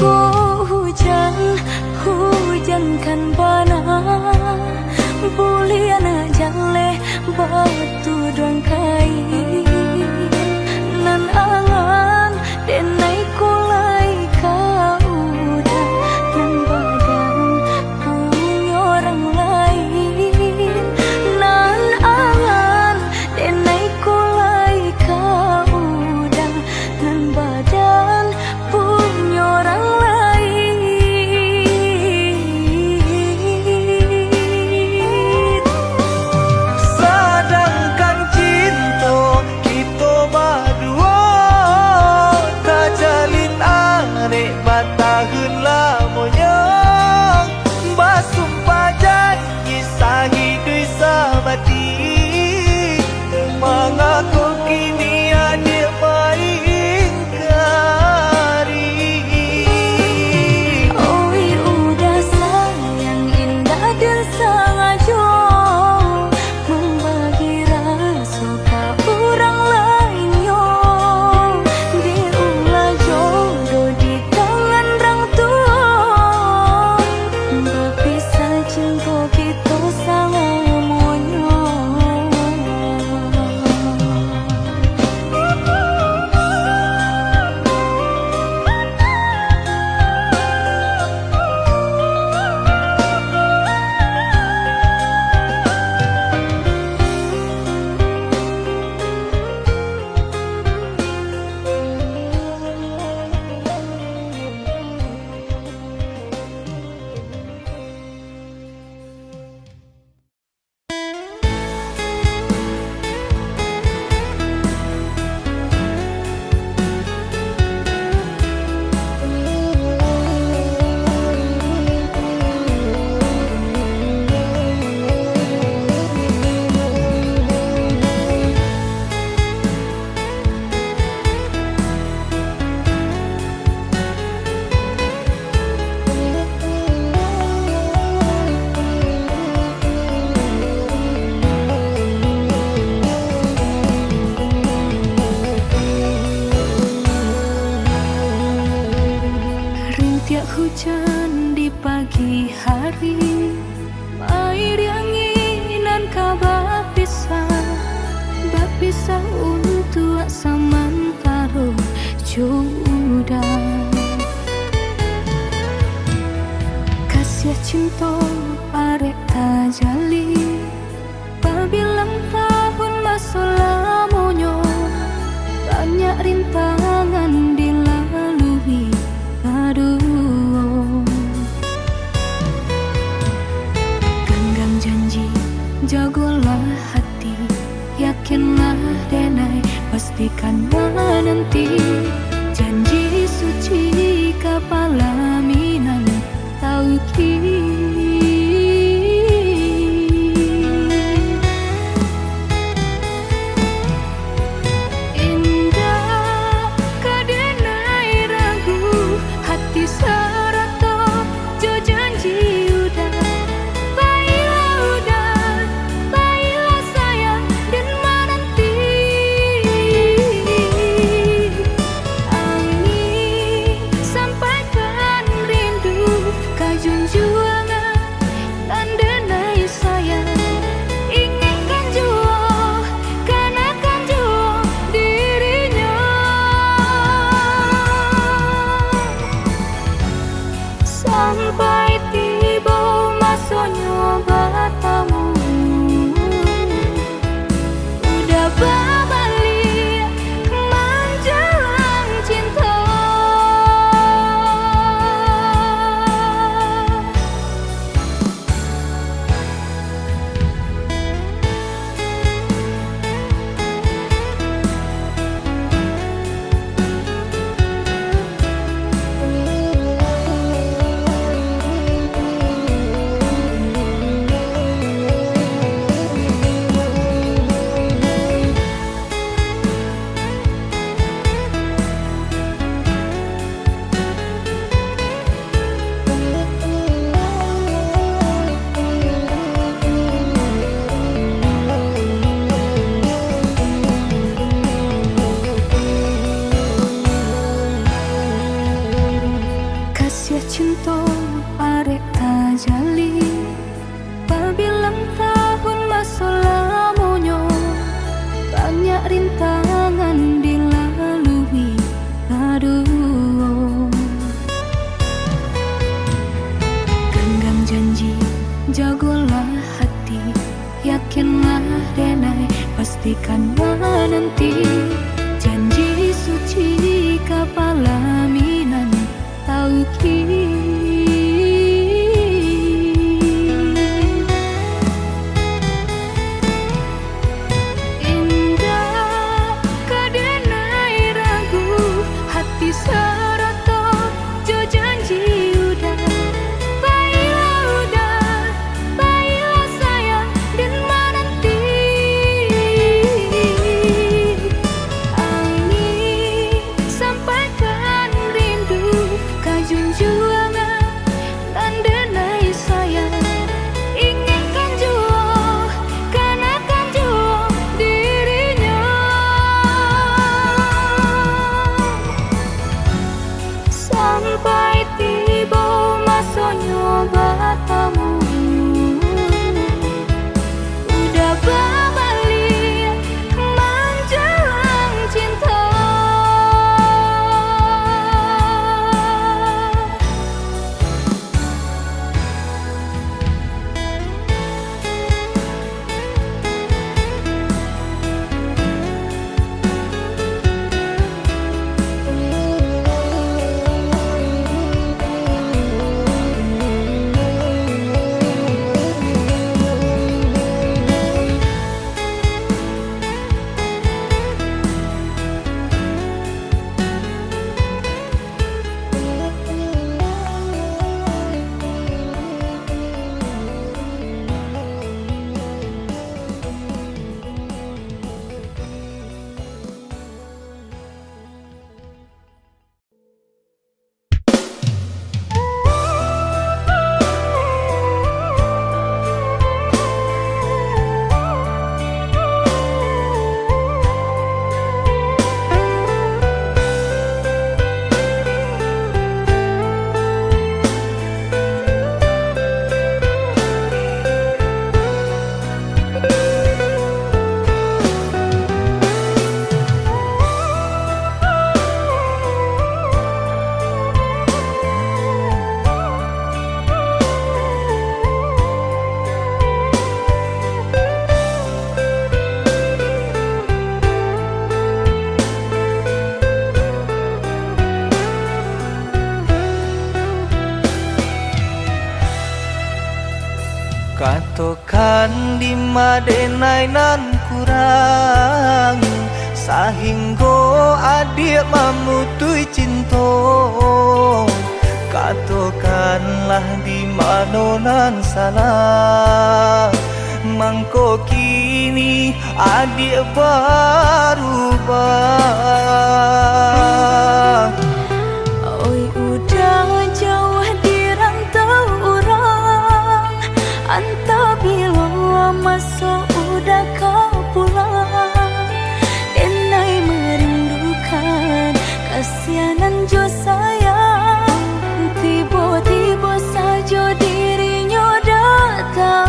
Ko hujan, hujan kan bana, buliah jaleh batuduang kain. Nan angan denai ko lai ka udah, nan badan punyo urang lain. Nan angan denai ko lai ka udah, nan badan punyo urang lain. Sadangkan cinto kito baduo tajalin arek batahun lamonyo, basumpah janji sahiduik samati. Mangako kini adiak maingkari? Oi, udah sayang, indak den sangajo mambagi raso ka urang lainnyo. Dek ulah jodoh di tangan rang tuo, bapisah cinto kito salamonyo. Tangan dilalui kaduo. Genggam janji, jagolah hati, yakinlah denai, pastikan mananti. Janji suci ka palaminan tauki. Indak ka denai ragu, hati sarato jo janji uda. Bailah uda, bailah sayang, den mananti. Angin sampaikan rindu ka junjuangan nan denai sayang. Ingatkan juo, kanakan juo dirinyo. Sampai tibo masonyo batamu, uda babaliak manjalang cinto. Kasiah cinto arek tajalin. Babilang tahun maso lamonyo, banyak rintangan dilalui kaduo. Genggam janji, jagolah hati, yakinlah denai, pastikan mananti. Janji suci ka palaminan tauki. Indak ka denai ragu, hati sarato jo janji uda. Bailah uda, bailah sayang, den mananti. Angin sampaikan rindu ka junjuangan nan denai sayang. Ingatkan juo, kanakan juo dirinyo. Sampai tibo masonyo batamu, uda babaliak manjalang cinto. Madenai nan kurang, sahinggo adiak mamutuih cinto. Katokanlah di mano nan salah, mangko kini adiak barubah. Oi, udah jauah di rantau urang, antah bilo maso udah ka pulang. Denai merindukan kasianan jo sayang, tibo-tibo sajo dirinyo datang.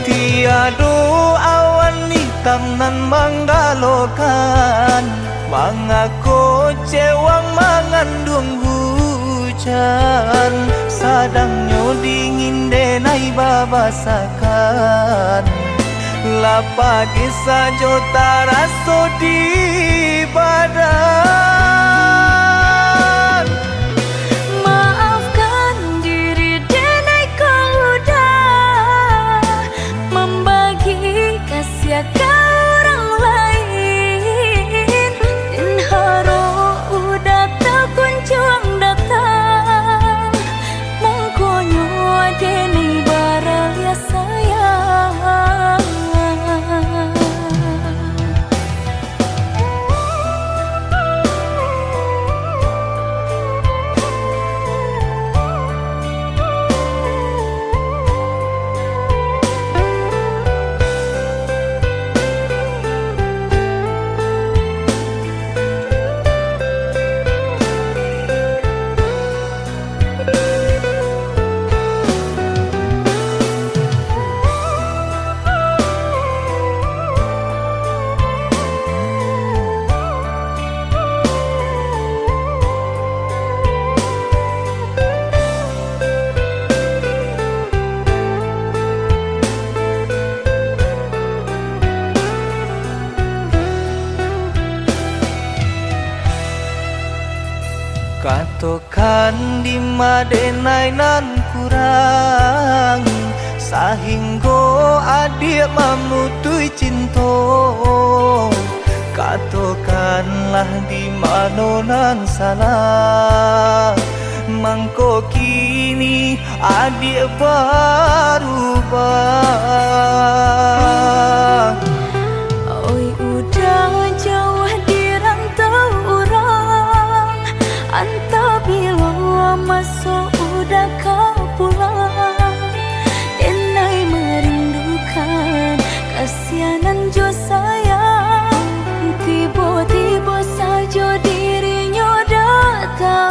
Tiado awan itam nan manggalokan, mangako cewang manganduang hujan, sadangnyo dingin denai babasakan. Lah pagi sajo taraso di badan. Maafkan diri denai ko udah mambagi kasiah ka urang lain. Den harok udah takunjuang datang, mangkonyo denai baraliah sayang. Katokan di ma denai nan kurang, sahinggo adiak mamutuih cinto. Katokanlah di mano nan salah, mangko kini adiak barubah. Oi, udah jauah di rantau urang, antah bilo maso udah ka pulang. Denai merindukan kasianan jo sayang, tibo-tibo sajo dirinyo datang.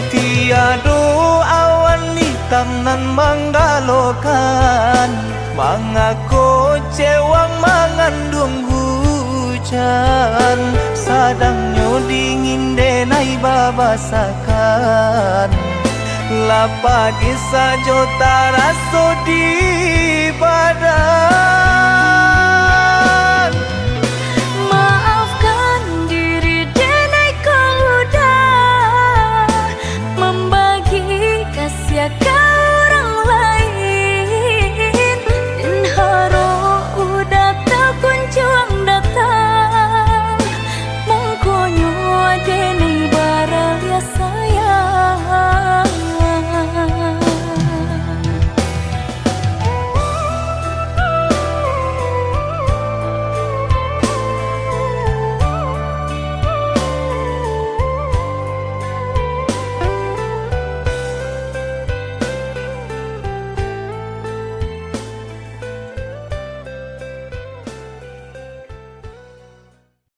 Tiado awan itam nan manggalokan, mangako cewang manganduang hujan, sadangnyo dingin denai babasakan. Lah pagi sajo taraso di